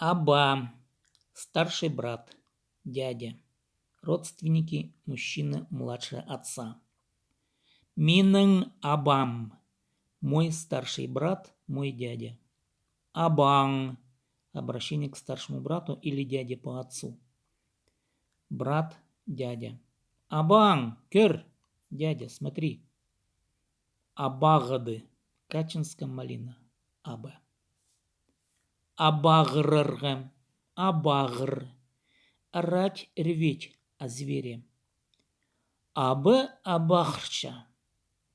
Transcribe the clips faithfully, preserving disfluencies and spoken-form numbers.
Аба, старший брат, дядя. Родственники мужчины младше отца. Минің абам, мой старший брат, мой дядя. Абаң, обращение к старшему брату или дяде по отцу. Брат, дядя. Абаң, кӧр, дядя, смотри. Абағыды, качинская малина, аб. Абағырарға, абағыр. Орать, реветь о звере. Аб абағырча,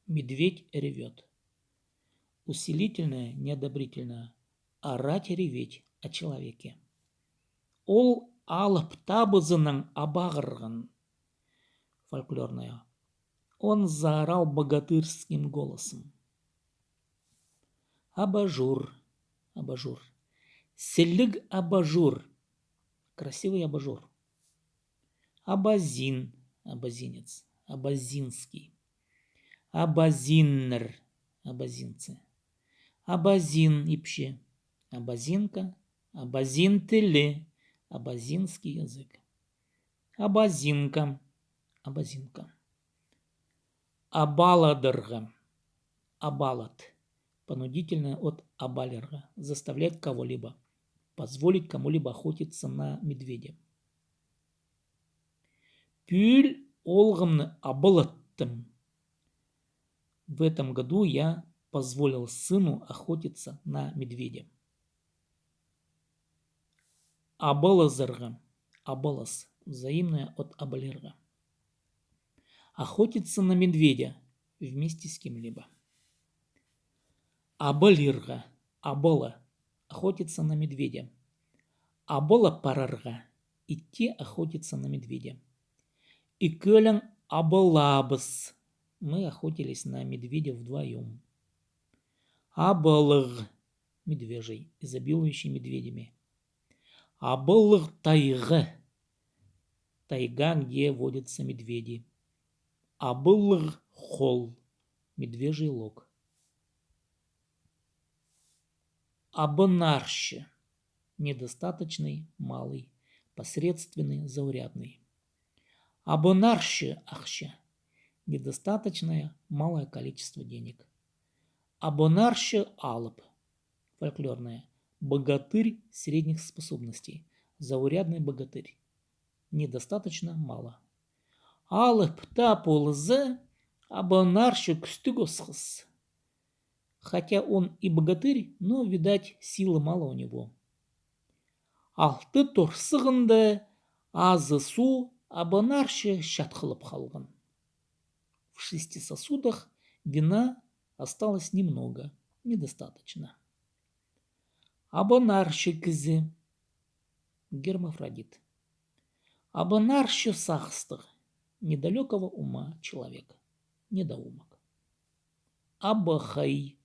медведь ревёт. Усилительное, неодобрительное. Орать, реветь о человеке. Ол алып табызынаң абағырған. Фольклорное. Он заорал богатырским голосом. Абажур, абажур. Сіліг абажур. Красивый абажур. Абазин, абазинец, абазинский. Абазиннер, абазинцы. Абазин ипчі, абазинка, абазин тілі, абазинский язык. Абазинка, абазинка. Абаладарға, абалат. Понудительное от абалирға, заставлять кого-либо, позволить кому-либо охотиться на медведя. Пӱӱл оолғымны абалаттым. В этом году я позволил сыну охотиться на медведя. Абалазарға, абалас, взаимное от абалирға. Охотиться на медведя вместе с кем-либо. Абалирға, абала, охотиться на медведя. Абала парарға, идти охотиться на медведя. Ікӧлең абалаабыс. Мы охотились на медведя вдвоём. Абалығ, медвежий, изобилующий медведями. Абалығ тайға. Тайга, где водятся медведи. Абалығ хол, медвежий лог. Абынарчы, недостаточный, малый, посредственный, заурядный. Абынарчы ахча, недостаточное, малое количество денег. Абынарчы алып, фольклорное, богатырь средних способностей, заурядный богатырь, недостаточно, мало. Алып таа полза, абынарчы кӱстіг осхас. Хотя он и богатырь, но, видать, силы мало у него. Алты торсығында азы су абынарчы чатхылып халған. В шести сосудах вина осталось немного, недостаточно. Абынарчы кізі, гермафродит. Абынарчы сағыстығ, недалёкого ума человек, недоумок. Абахай,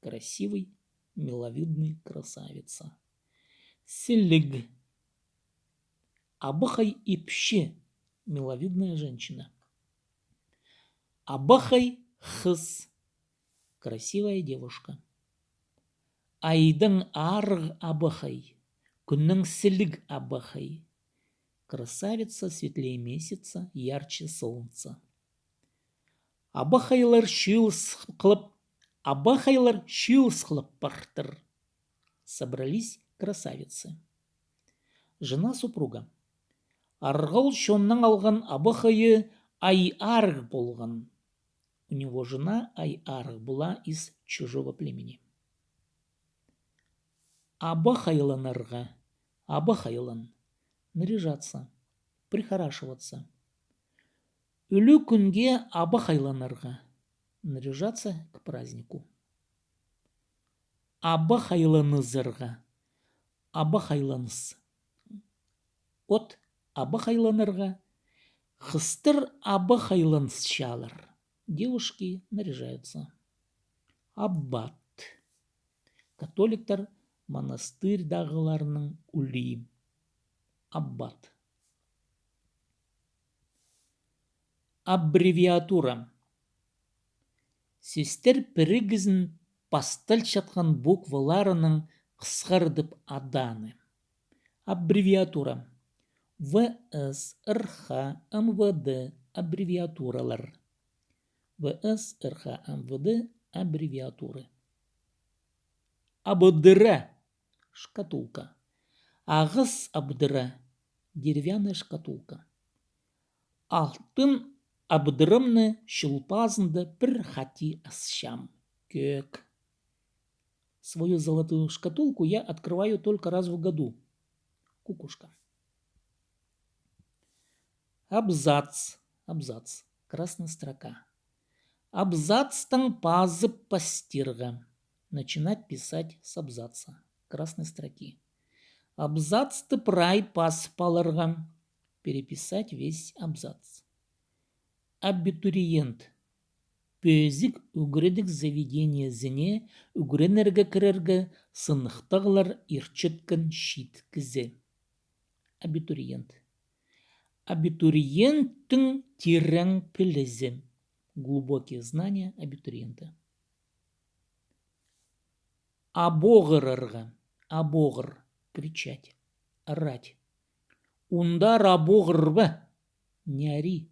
красивый, миловидный, красавица. Сіліг. Абахай ипчі, миловидная женщина. Абахай хыс, красивая девушка. Айдаң арығ абахай, кӱннең сіліг абахай. Красавица светлее месяца, ярче солнца. Абахайлар чыылыс хылып, абахайлар чыылыс хылып партыр. Собрались красавицы. Жена супруга. Арғыл чоннаң алған абахайы ай арығ полған. У него жена ай арығ была из чужого племени. Абахайланарға, абахайлан, наряжаться, прихорашиваться. Ӱлӱкӱнге абахайланарға, наряжаться к празднику. Абахайланызарға, абахайланыс. От абахайланарға, хыстар абахайланысчалар. Девушки наряжаются. Аббат. Католиктар монастырьдағыларның улии. Аббат. Аббревиатура. Сӧстер пірігізін пасталчатхан букваларынаң хысхардып аданы. Аббревиатура. В С, Р Х, М В Д, аббревиатуралар. В С, Р Х, М В Д, аббревиатуры. Абдыра. Шкатулка. Ағас абдыра. Деревянная шкатулка. Алтын абдырымны чыл пазында пір хати асчам. Кӧӧк. Свою золотую шкатулку я открываю только раз в году. Кукушка. Абзац. Абзац. Красная строка. Абзацтаң пазып пастирға. Начинать писать с абзаца. Красной строки. Абзацты прай пазып аларға. Переписать весь абзац. Абитуриент. Пӧзік ӱгредіг заведениезіне ӱгренерге кірерге сыныхтағлар иртчеткен чиит кізі. Абитуриент. Абитуриенттің тирең пілізі. Глубокие знания абитуриента. Абоғырарға. Абоғыр. Кричать. Орать. Ундар абоғырба. Не ори.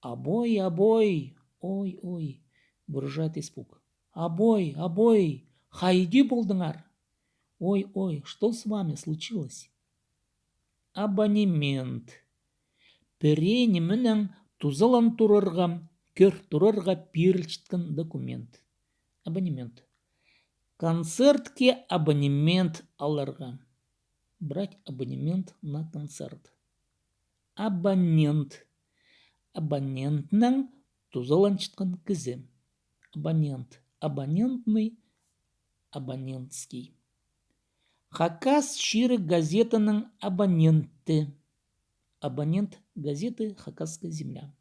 Обой, обой. Ой, ой. Выражает испуг. Обой, обой. Хайди полдыңар? Ой, ой, что с вами случилось? Абонемент. Пірее нименең тузалан турарға, кӧр турарға пирілчеткен документ. Абонемент. Концертке абонемент аларға. Брать абонемент на концерт. Абонент. Абонентнең тузаланчатхан кізі. Абонент. Абонентный. Абонентский. Хакас чирі газетаның абоненті. Абонент газеты «Хакасская земля».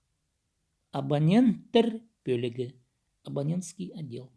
Абоненттер пӧлігі. Абонентский отдел.